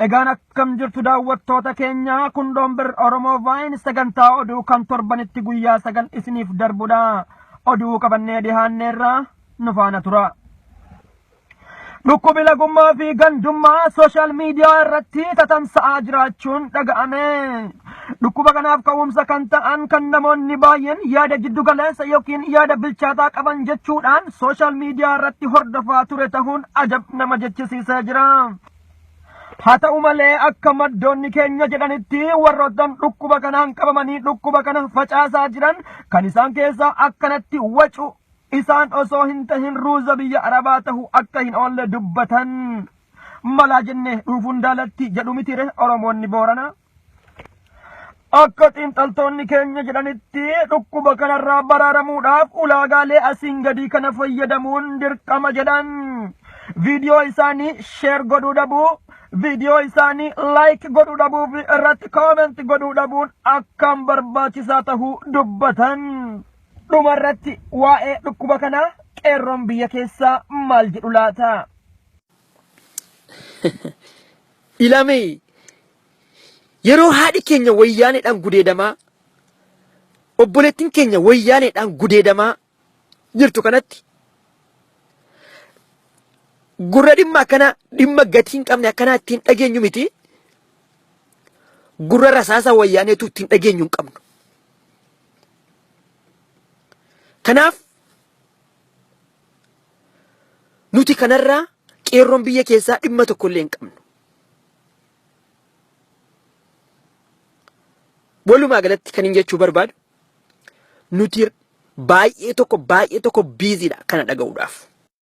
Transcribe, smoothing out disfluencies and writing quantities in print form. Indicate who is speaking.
Speaker 1: Egaan akkam jirtu daawwattoota keenya kun Doombir Oromoo Vaayin sagantaa oduu kan torbanitti guyyaa 9 isiniif darbudha. Oduu qabannee dhihaanneerra nu faana tura. Dhukkubi lagummaa fi gandummaa sooshaal miidiyaa irratti tatamsa'aa jiraachuun dhaga'ame. Dhukkuba kanaaf ka'umsa kan ta'an kan namoonni baay'een yaada jiddu galeessa yookiin yaada bilchaataa qaban jechuudhaan sooshaal miidiyaa irratti hordofaa ture ta'uun ajab nama jechisiisaa jira. Haa ta'u malee akka maddoonni keenya jedhanitti warroottan dhukkuba kanaan qabamanii dhukkuba kana facaasaa jiran kan isaan keessaa akkanatti wacu isaan osoo hin tahin ruuza biyya Arabaa tahu akka hin oolle dubbatan. Malaa jenne dhuufuun daalatti jedhu mitire Oromoonni Booranaa. Akka xiinxaltoonni keenya jedhanitti dhukkuba kanarraa baraaramuudhaaf ulaagaalee asiin gadii kana fayyadamuun dirqama jedhan. Viidiyoo isaanii sheer godhuu dhabuu, viidiyoo isaanii laayik godhuu dhabuu fi irratti kooment godhuu dhabuun akkaan barbaachisaa tahuu dubbatan. Dhuma irratti waa'ee dhukkuba kanaa qeerroon biyya keessaa maal jedhu laata?
Speaker 2: Ilame yeroo haadhi keenya wayyaaneedhaan gudeedamaa, obboleettiin keenya wayyaaneedhaan gudeedamaa jirtu kanatti gurra dhimma akkanaa dhimma gatii hin qabne akkanaa ittiin dhageenyu miti. Gurra rasaasa wayyaaneetu ittiin dhageenyu hin qabnu. Kanaaf nuti kanarraa qeerroon biyya keessaa dhimma tokko illee hin qabnu. Walumaa galatti kan hin jechuu barbaadu nuti baay'ee tokko baay'ee tokko biiziidha kana dhaga'uudhaaf.